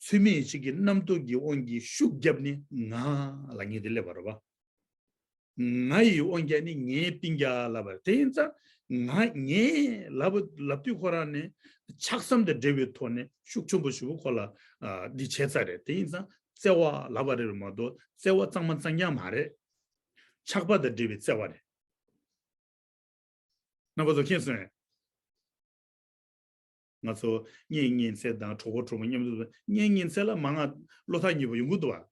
ཚུལ་མིན་ཡིད་བྱེད་ཀྱི་རྣམ་རྟོག་གི་དབང་གིས་ཤུགས་བརྒྱབ་ནས་ང་ལབ་མཁན་དེ་སླེབས་པ་རེད་བ། ང་ཡི་དབང་རྒྱལ་ནི་ངའི་སྤུན་ཀྱག་ལབ་པ་རེད། དེ་ཡིན་ཙང་ང་ངའི་ལབ་ལབ་དུས་ཁོ་རང་ནས་ཆགས་སམ་དང་འབྲེལ་བའི་ཐོག་ནས་ཤུགས་ཆེན་པོ་ཞེ་པོ་ཁོ་ལ། ཨ། འདི་བྱས་ཚར་རེད། དེ་ཡིན་ཙང་བརྩེ་བ་ལབ་པ་རེད་མ་གཏོགས་བརྩེ་བ་གཙང་མ་གཙང་རྐྱང་མ་རེད། ཆགས་པ་དང་འབྲེལ་བའི་བརྩེ་བ་རེད། རྣམ་པ་ཚོ་མཁྱེན་སོང་ངས། ང་ཚོ་གཉེན་ཉེ་ཚན་དང་གྲོགས་པོ་གྲོགས་མོ་མཉམ་དུ། གཉེན་ཉེ་ཚན་ལ་མང་ང་བློ་ཐག་ཉེ་པོ་ཡོང་གི་འདུག་བ།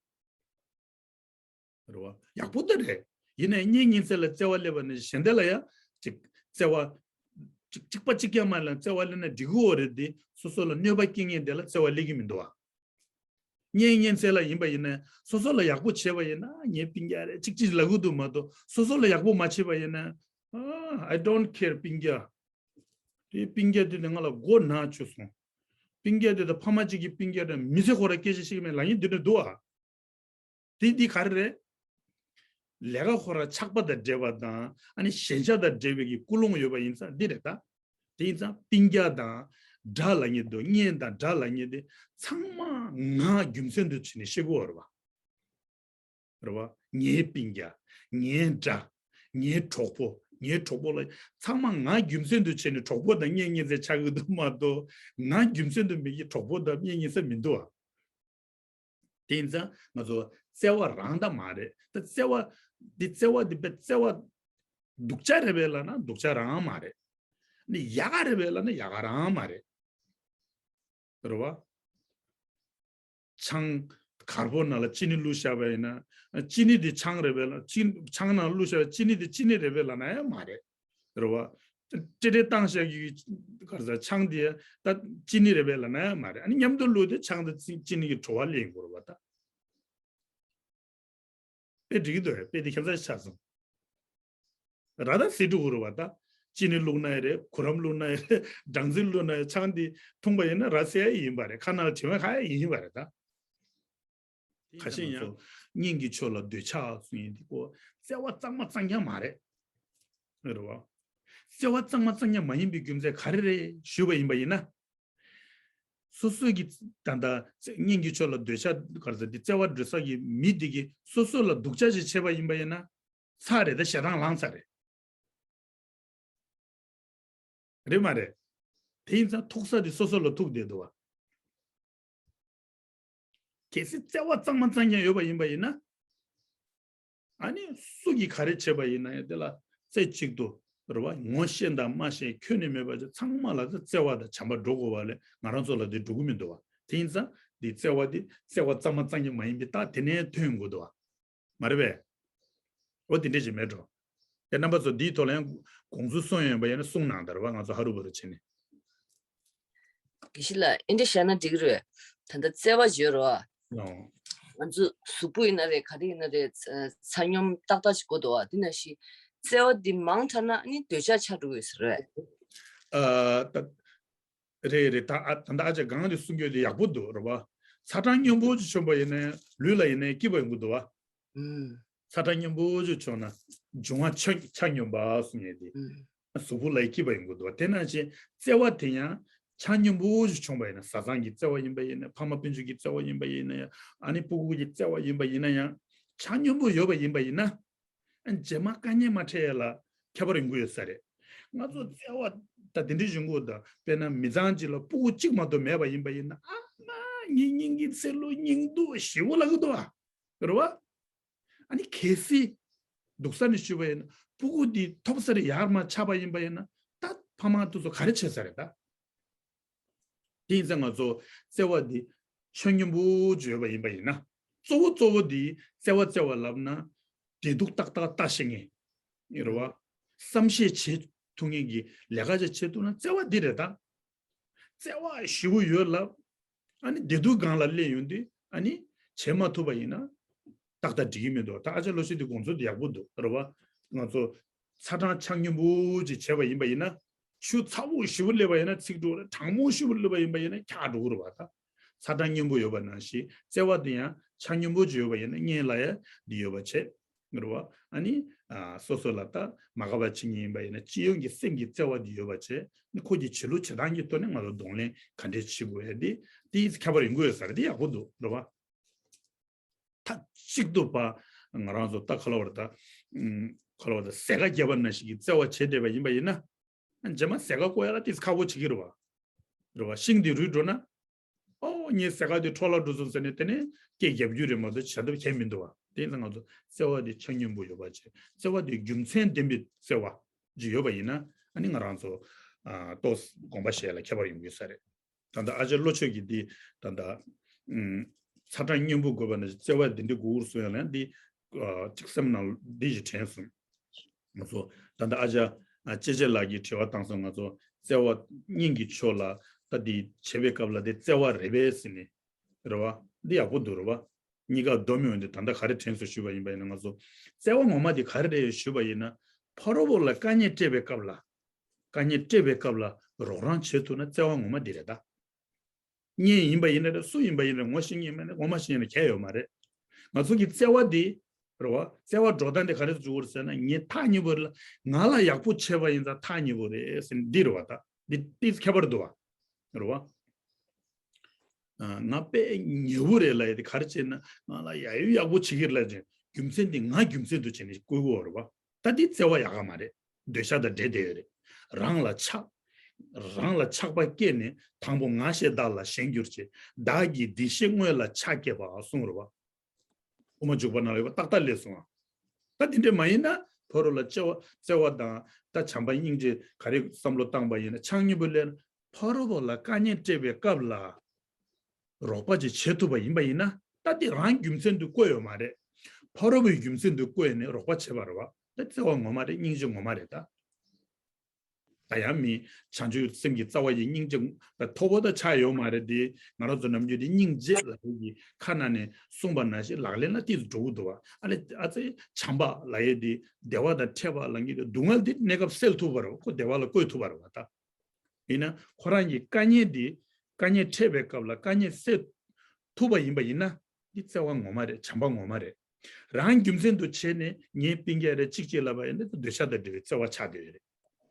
རེད་བ། ཡག་པོ་ད་རེད། ཡིན་ནའི་གཉེན་ཉེ་ཚན་ལ་བརྩེ་བ་སླེབས་པ་ནི་གཞན་དག་ལ་ཡང་ཅིག་བརྩེ་བ། ཅིག་གཅིག་པ་གཅིག་རྐྱང་མ་ལ་བརྩེ་བ་སླེབས་ན་འགྲིག་གི་ཡོད་རེད་དེ། སོ་སོ་ལ་གནོད་པ་སྐྱེལ་མཁན་དེ་ལ་བརྩེ་བ་སླེབས་ཀྱི་མི་འདུག་བ། གཉེན་ཉེ་ཚན་ལ་ཡིན་པ་ཡིན་ན་སོ་སོ་ལ་ཡག་པོ་བྱས་པ་ཡིན་ན་ངའི་སྤུན་ཀྱག་རེད་ཅིག་ཅིག་ལབ་གི་འདུག་མ་གཏོགས། སོ་སོ་ལ་ཡག་པོ་མ་བྱས་པ་ཡིན་ན། ཨ། I don't care སྤུན་ཀྱག་དེ་སྤུན་ཀྱག་དེ་ནི་ང་ལ་མགོ་ན་བཅུག་སོང་། སྤུན་ཀྱག་དེ་དང་ཕ་མ་གཅིག་གི་སྤུན་ཀྱག་དང་མི་ཚེ་ཁོ་ར་སྐད་ཆ་བཤད་ཀྱི་མེད་ལབ་མཁན་འདི་འདྲ་འདུག་ཨ། དེ་འདི་ག་རེ་རེད། ལས་ཀ་ཁོ་ར་ཆགས་པ་དང་འབྲེལ་བ་དང་། ཨ་ནི་ཞེན་ཆགས་དང་འབྲེལ་བའི་གི་ཀུན་སློང་ཡོད་པ་ཡིན་ཙང་འདི་རེད་ད། དེ་ཡིན་ཙང་སྤུན་ཀྱག་དང་དགྲ་ལབ་མཁན་འདུག་གཉེན་དང་དགྲ་ལབ་མཁན་དེ་ཚང་མ་ང་རྒྱུ་མཚན་དུ་བྱས་ནས་བཤད་དགོས་པ་རེད་བ། རེད་བ། ངའི་སྤུན་ཀྱག་ངའི་དགྲ། ངའི་གྲོགས་པོ། ངའི་གྲོགས་པོ་ལ་ཚང་མ་ང་རྒྱུ་མཚན་དུ་བྱས་ནས་གྲོགས་པོ་དང་གཉེན་ཉེ་ཚན་ཆགས་ཀྱི་འདུག་མ་གཏོགས། ང་རྒྱུ་མཚན་དུ་མེད་ཀྱི་གྲོགས་པོ་དང་གཉེན་ཉེ་ཚན་མི་འདུག་ཨ། དེ་ཡིན་ཙང་ང་ཚོ་བརྩེ་བ་རང་ད་མ་རེད་ད། བརྩེ་བ་འདི་བརྩེ་བ་འདི་དཔེ་བརྩེ་བ་སྡུག་ཅག་རེད་པས་ལབ་ན་སྡུག་ཅག་རང་མ་རེད། ནི་ཡག་ག་རེད་པས་ལབ་ན་ཡག་ག་རང་མ་རེད། རེད་བ། ཆང་གར་པོ་ནང་ལ་ཅི་ནི་བླུགས་བཞག་པ་ཡིན་ན། ཅི་ནི་དེ་ཆང་རེད་པས་ལབ། ཅི་ཆང་ནང་བླུགས་བཞག་པ་ཅི་ནི་དེ་ཅི་ནི་རེད་པས་ལབ་ན་ཡང་མ་རེད། རེད་བ། ཏྲེ་ཏྲེ་བཏང་བཞག་གི་གར་ས་ཆང་དེ་ད་ཅི་ནི་རེད་པས་ལབ་ན་ཡང་མ་རེད། ཨ་ནི་མཉམ་དུ་བླུགས་ཏེ་ཆང་དང་ཅི་ཅི་ནི་གི་བྲོ་བ་ལེན་དགོས་རེད་བ་ད། དཔེ་འགྲིག་གི་འདུག་དཔེ་དེ་ཁྱད་མཚར་ཆགས་སོང་། ར་ད་སི་འགྲོ་གི་རེད་བ་ད། ཅི་ནི་བླུགས་ན་ཡང་རེད། གུ་རམ་བླུགས་ན་ཡང་རེད། སྦྲང་རྩི་བླུགས་ན་ཡང་ཆང་འདི་འཐུང་པ་ཡིན་ན་ར་སེ་ཡ་ཡིན་པ་རེད། ཁ་ནང་ལ་དྲི་མ་ཁ་ཡ་ཡིན་པ་རེད་ད། ཁ་ཤས་ཡང་སྙིང་གི་ཆོས་ལ་འདོད་ཆགས་གསུང་ཡིན་དེ་ཀོ་བརྩེ་བ་གཙང་མ་གཙང་རྐྱང་མ་རེད། རེད་བ། བརྩེ་བ་གཙང་མ་གཙང་རྐྱང་མ་ཡིན་པའི་རྒྱུ་མཚན་ག་རེ་རེད་ཞུས་པ་ཡིན་པ་ཡིན་ན། སོ་སོའི་གི་ད་ལྟ་སྙིང་གི་ཆོས་ལ་འདོད་ཆགས་ག་རེ་ཟེར་དེ་བརྩེ་བ་འགྲོ་ས་གི་མི་དེ་གི་སོ་སོ་ལ་སྡུག་ཅག་ཅིག་བྱས་པ་ཡིན་པ་ཡིན་ན། ཚར་རེད་ད། ཞེ་སྡང་ལངས་ཚར་རེད། རེད་མ་རེད། དེ་ཡིན་ཙང་ཐུག་ས་དེ་སོ་སོ་ལ་ཐུག་བསྡད་འདུག་བ། གལ་སྲིད་བརྩེ་བ་གཙང་མ་གཙང་རྐྱང་ཡོད་པ་ཡིན་པ་ཡིན་ན། ཨ་ནི་སུ་གིས་ག་རེ་བྱས་པ་ཡིན་ན་ཡང་དེ་ལ་རྩེ་གཅིག་ཏུ་རེད་བ། ངོ་ཤེས་དང་མ་ཤེས་ཁྱོན་ནས་མེད་པ་ཅིག་ཚང་མ་ལ་བརྩེ་བ་དང་བྱམས་པ་འགྲོ་དགོས་པ་ལས་ང་རང་ཚོ་ལ་དེ་འགྲོ་གི་མི་འདུག་བ། དེ་ཡིན་ཙང་འདི་བརྩེ་བ་འདི་བརྩེ་བ་གཙང་མ་གཙང་རྐྱང་མ་ཡིན་པའི་རྟགས་དེ་ནས་ཐོན་དགོས་འདུག་བ། མ་རེད་པས། འོ་དེ་འདྲས་ཅིག་མེད་འགྲོ། དེ་རྣམ་པ་ཚོ་འདིའི་ཐོག་ལ་ཡང་དགོངས་ཚུལ་གསུང་ཡོད་པ་ཡིན་ན་གསུང་གནང་དང་རེད་བ། ང་ཚོ་ཧ་རུ་བ་རུ་བྱས་ནས། དགེ་བཤེས་ལགས་ཨེ་འདྲ་བཤད་ན་འགྲིག་གི་རེད། ད་ལྟ་བརྩེ་བ་བརྗོད་རོགས། ཨོ། ང་ཚོ་གཟུགས་པོ་ཡིན་ན་རེད། ག་རེ་ཡིན་ན་རེད། ཚ་སྙོམས་ཏག་ཏག་ཅིག་དགོས་འདུག་བ། དེ་ནང་བཞིན་བརྩེ་བ་འདི་མང་དྲགས་ན་ནི་འདོད་ཆགས་ཆགས་འགྲོ་གི་ཟེར་རེད། ཨ། ད། རེད་རེད། ད་ཨ་ད་ལྟ་ཨ་ཅག་གང་དེ་གསུང་རྒྱུ་དེ་ཡག་པོ་འདུག་རེད་བ། ཚ་གྲང་སྙོམས་པོ་ཅིག་བྱུང་པ་ཡིན་ན་ལུས་ལ་ཡིན་ན་སྐྱིད་པ་ཡོང་གི་འདུག་བ། ཨུམ། ཚ་གྲང་སྙོམས་པོ་ཅིག་བྱུང་ན་འབྱུང་བ་ཆ་ཆ་སྙོམས་པ་གསུང་ཡས་དེ། ཨུམ། གཟུགས་པོ་ལ་སྐྱིད་པ་ཡོང་གི་འདུག་བ། དེ་ནང་བཞིན་བརྩེ་བ་དེ་ཡང་ཆ་སྙོམས་པོ་ཅིག་བྱུང་པ་ཡིན་ན། བཟའ་ཚང་གི་བརྩེ་བ་ཡིན་པ་ཡིན་ན། ཕ་མ་སྤུན་མཆེད་ཀྱི་བརྩེ་བ་ཡིན་པ་ཡིན་ན་ཡང་། ཨ་ནི་སྤུ་གུ་གི་བརྩེ་བ་ཡིན་པ་ཡིན་ན་ཡང་། ཆ་སྙོམས་པོ་ཡོད་པ་ཡིན་པ་ཡིན་ན། རྗེས་མ་དཀའ་ངལ་མ་འཕྲད་ཡ་ལ་ཁྱད་པར་ཡོང་གི་ཡོད་ས་རེད། ང་ཚོ་བརྩེ་བ་ད་དེ་འདྲའི་ཡོང་གི་ཡོད་ད། དཔེར་ན་མི་ཚང་གཅིག་ལ་སྤུ་གུ་གཅིག་མ་གཏོགས་མེད་པ་ཡིན་པ་ཡིན་ན། ཨ་མ་ངའི་སྙིང་གི་ཚེ་ལོ་སྙིང་སྡུག་ཞེ་པོ་ལབ་གི་འདུག་བ། རེད་བ། ཨ་ནི་གལ་སྲིད་སྡུག་ས་ནས་ཞུས་པ་ཡིན་ན་སྤུ་གུ་འདི་ཐོབ་ས་རེ་ཡར་མར་ཆགས་པ་ཡིན་པ་ཡིན་ན། ད་ཕ་མ་དེ་ཚོ་ག་རེ་བྱེད་ས་རེད་ད། དེ་ཡིན་ཙང་ང་ཚོ་བརྩེ་བ་འདི་ཆ་སྙོམས་པོ་བརྗོད་པ་ཡིན་པ་ཡིན་ན། གཙོ་བོ་གཙོ་བོ་འདི་བརྩེ་བ་བརྩེ་བ་ལབ་ན་བདེ་སྡུག་ཏག་ཏག་ལྟ་ཤེས་མཁན་རེད་བ། བསམ་ཤེས་བྱེད་ཐུབ་མཁན་གྱི་ལས་ཀ་ཅིག་བྱེད་ཐུབ་ན་བརྩེ་བ་འདི་རེད་ད། བརྩེ་བ་ཞེ་པོ་ཡོད་ལབ། ཨ་ནི་བདེ་སྡུག་སྒང་ལ་སླེབས་ཡོང་དུས་ཨ་ནི་བྱེད་མ་ཐུབ་པ་ཡིན་ན་ཏག་ཏག་འགྲིག་གི་མི་འདུག་ད་ཨ་ཅག་བློ་ཤེས་དེ་དགོངས་ཚུལ་དེ་ཡག་པོ་འདུག་རེད་བ། ང་ཚོ་ཚ་གྲང་ཆ་སྙོམས་པོ་ཅིག་བྱས་པ་ཡིན་པ་ཡིན་ན། ཆུ་ཚ་པོ་ཞེ་པོ་སླེབས་པ་ཡིན་ན་ཚིག་འགྲོ་རེད། གྲང་མོ་ཞེ་པོ་སླེབས་པ་ཡིན་པ་ཡིན་ན་འཁྱག་འགྲོ་གི་རེད་བ་ད། ཚ་གྲང་སྙོམས་པོ་ཡོད་པ་ནང་བཞིན་བརྩེ་བ་དེ་ཡང་ཆ་སྙོམས་པོ་ཅིག་ཡོད་པ་ཡིན་ན་སྔོན་ལ་ཡང་འདི་ཡོད་པ་བྱས། རེད་བ། ཨ་ནི། ཨ། སོ་སོ་ལ་ད་མ་དགའ་བ་བྱེད་མཁན་ཡིན་པ་ཡིན་ན་སྤྱི་ཡོངས་ཀྱི་སེམས་ཀྱི་བརྩེ་བ་འདི་ཡོད་པ་བྱས་ནི་ཁོ་གི་བྱེད་ལུགས་བྱེད་སྟངས་ཀྱི་ཐོག་ནས་ང་ཚོ་གདོང་ལེན་ག་འདྲས་བྱེད་དགོས་ཡ་འདི་དེའི་ཁྱད་པར་ཡོང་གི་ཡོད་ས་རེད། འདི་ཡག་པོ་འདུག་རེད་བ། མཐའ་གཅིག་ཏུ་པ་ང་རང་ཚོ་ད་ག་ལ་བར་ད། ཨུམ། ག་ལ་བར་ད་ཟས་ཀ་རྒྱབ་པ་ནང་བཞིན་གྱི་བརྩེ་བ་བྱེད་བསྡད་པ་ཡིན་པ་ཡིན་ན། རྗེས་མ་ཟས་ཀ་བཀོག་ཡ་ལ་ཏིས་ཁག་པོ་བྱེད་ཀྱི་རེད་བ། རེད་བ། ཤིང་འདི་རུལ་འགྲོ་ན། ཨོ་ངའི་ཟས་ཀ་འདི་འཕྲོ་བརླག་འགྲོ་སོང་ཟེར་ནས་དེ་ནས་སྐད་རྒྱབ་རྒྱུ་རེད་མ་གཏོགས་བྱ་ཐབས་གཞན་མི་འདུག་བ། དེ་ཡིན་ཙང་ང་ཚོ་བརྩེ་བ་འདི་ཆ་སྙོམས་པོ་ཡོད་པ་བྱས། བརྩེ་བ་འདི་རྒྱུ་མཚན་ལྡན་པའི་བརྩེ་བ་ཅིག་ཡོད་པ་ཡིན་ན་ཨ་ནི་ང་རང་ཚོ། ཨ། ཏོག་དགོངས་པ་བཞེས་ལ་ཁྱད་པར་ཡོང་གི་ཡོད་ས་རེད། ད་ལྟ་ཨ་ཅག་བློ་ཆོས་ཀྱིས་འདི་ད་ལྟ། ཨུམ། ཚ་གྲང་སྙོམས་པོ་དགོས་པ་ན་བརྩེ་བ་འདི་འདྲ་དགོས་གསུང་ཡ་ལ་ཡང་འདི། ཨ། གཅིག་སེམས་ནང་འདི་ཞིག་དྲན་སོང་། ང་ཚོ་ད་ལྟ་ཨ་ཅག་ཨ་ཅེ་ཅེ་ལགས་ཀྱིས་དྲི་བ་བཏང་སོང་། ང་ཚོ་བརྩེ་བ་སྙིང་གི་ཕྱོགས་ལ་ད་འདི་བྱེད་པའི་སྐབས་ལ་འདི་བརྩེ་བ་རེད་པས་ཟེར་ནས་རེད་བ། འདི་ཡག་པོ་འདུག་རེད་བ། གཉིས་ཀ་སྡོམ་ཡོང་དུས་ད་ལྟ་ག་རེ་དྲན་སོང་ཞུས་པ་ཡིན་པ་ཡིན་ན་ང་ཚོ་བརྩེ་བ་ངོ་མ་འདི་ག་རེ་རེད་ཞུས་པ་ཡིན་ན་ཕ་རོལ་པོ་ལ་དཀའ་ཉེན་སྤྲད་པའི་སྐབས་ལ། དཀའ་ཉེན་སྤྲད་པའི་སྐབས་ལ་རོགས་རམ་བྱེད་ཐུབ་ན་བརྩེ་བ་ངོ་མ་འདི་རེད་ད། གཉེན་ཡིན་པ་ཡིན་ན་རེད། སུ་ཡིན་པ་ཡིན་ན་རེད། ངོ་ཤེས་མཁན་ཡིན་པ་ཡིན་ན་ངོ་མ་ཤེས་ན་གལ་ཡོད་མ་རེད། ང་ཚོ་གི་བརྩེ་བ་འདི་རེད་བ། བརྩེ་བ་འགྲོ་སྟངས་འདི་ག་རེ་བཟོ་དགོས་རེད་ཟེར་ན་ངས་ཐག་ཉེ་པོ་རེད་ལ། ང་ལ་ཡག་པོ་བྱས་པ་ཡིན་ཙང་ཐག་ཉེ་པོ་རེད་ཟེར་ནས་འདི་རེད་བ། ད་འདི་ཏིས་ཁྱད་པར་འདུག་བ། རེད་བ། ང་དཔེ་ཉེ་པོ་རེད་ལ་ཡ་དེ་ག་རེ་བྱས་ན་ང་ལ་ཡ་ཡོད་ཡག་པོ་བྱེད་ཀྱི་རེད་ལ་ཅན་རྒྱུ་མཚན་དེ་ང་རྒྱུ་མཚན་དུ་བྱས་ནས་བསྐུལ་གོ་རེད་བ། ད་དེ་བརྩེ་བ་ཡག་ག་མ་རེད། འདོད་ཆགས་དང་འདྲེས་བསྡད་ཡོད་རེད། རང་ལ་ཆགས། རང་ལ་ཆགས་པ་སྐྱེས་ནས་དང་པོ་ང་ཞེས་བདག་ལ་ཞེན་གྱུར་ཅིག་བདག་གི་འདི་ཞེས་དངོས་ལ་ཆགས་སྐྱེས་པ་གསུངས་རེད་བ། དབུ་མ་འཇུག་པ་ནང་ལ་ཡོད་པ་ཏག་ཏག་སླེབས་སོང་ང་། ད་དེ་འདྲས་མ་ཡིན་ན་ཕ་རོལ་ལ་བརྩེ་བ་བརྩེ་བ་དང་ད་བྱམས་པ་སྙིང་རྗེ་ག་རེ་བསམ་བློ་བཏང་པ་ཡིན་ན་ཆ་སྙོམས་པོ་སླེབས་ན་ཕ་རོལ་པོ་ལ་དཀའ་ཉེན་སྤྲད་པའི་སྐབས་ལ་རོགས་པ་ཅིག་བྱེད་ཐུབ་པ་ཡིན་པ་ཡིན་ན་ད་དེ་རང་རྒྱུ་མཚན་དུ་བཀོད་ཡོད་མ་རེད། ཕ་རོལ་པོའི་རྒྱུ་མཚན་དུ་བཀོད་ནས་རོགས་པ་བྱེད་པ་རེད་བ། ད་བརྩེ་བ་ངོ་མ་རེད། སྙིང་རྗེ་ངོ་མ་རེད་ད། ད་ཡང་མི་བྱང་ཆུབ་སེམས་ཀྱི་རྩ་བ་ཡི་སྙིང་རྗེ་ད་མཐོ་པོ་ད་ཆགས་ཡོད་མ་རེད་དེ། ང་རང་ཚོ་ནམ་རྒྱུན་དེ་སྙིང་རྗེ་ལབ་ཀྱི་ཁ་ནང་ནས་གསུངས་པ་ནང་བཞིན་ལག་ལེན་ལ་ཏིས་འགྲོ་གི་འདུག་བ། ཨ་ལེ་ཨ་ཙི་བྱམས་པ་ལབ་ཡས་དེ་བདེ་བ་དང་ཕྲད་པ་ལབ་ཀྱི་འདུག་སྡུག་བསྔལ་དེ་གནས་སྐབས་སེལ་ཐུབ་པ་རེད་བ། ཁོ་བདེ་བ་ལ་བཀོད་ཐུབ་པ་རེད་བ་ད། ཡིན་ན་ཁོ་རང་གི་དཀའ་ཉེན་དེ་དཀའ་ཉེན་འཕྲད་པའི་སྐབས་ལ་དཀའ་ཉེན་སེལ་ཐུབ་པ་ཡིན་པ་ཡིན་ན་འདི་བརྩེ་བ་ངོ་མ་རེད། བྱམས་པ་ངོ་མ་རེད། རང་རྒྱུ་མཚན་དུ་བྱས་ནས་ངའི་སྤུན་ཀྱག་རེད་གཅིག་གཅིག་ལབ་པ་ཡིན་ན་འདོད་ཆགས་དང་འབྲེལ་བའི་བརྩེ་བ་ཆགས་བསྡད་ཡོད་རེད།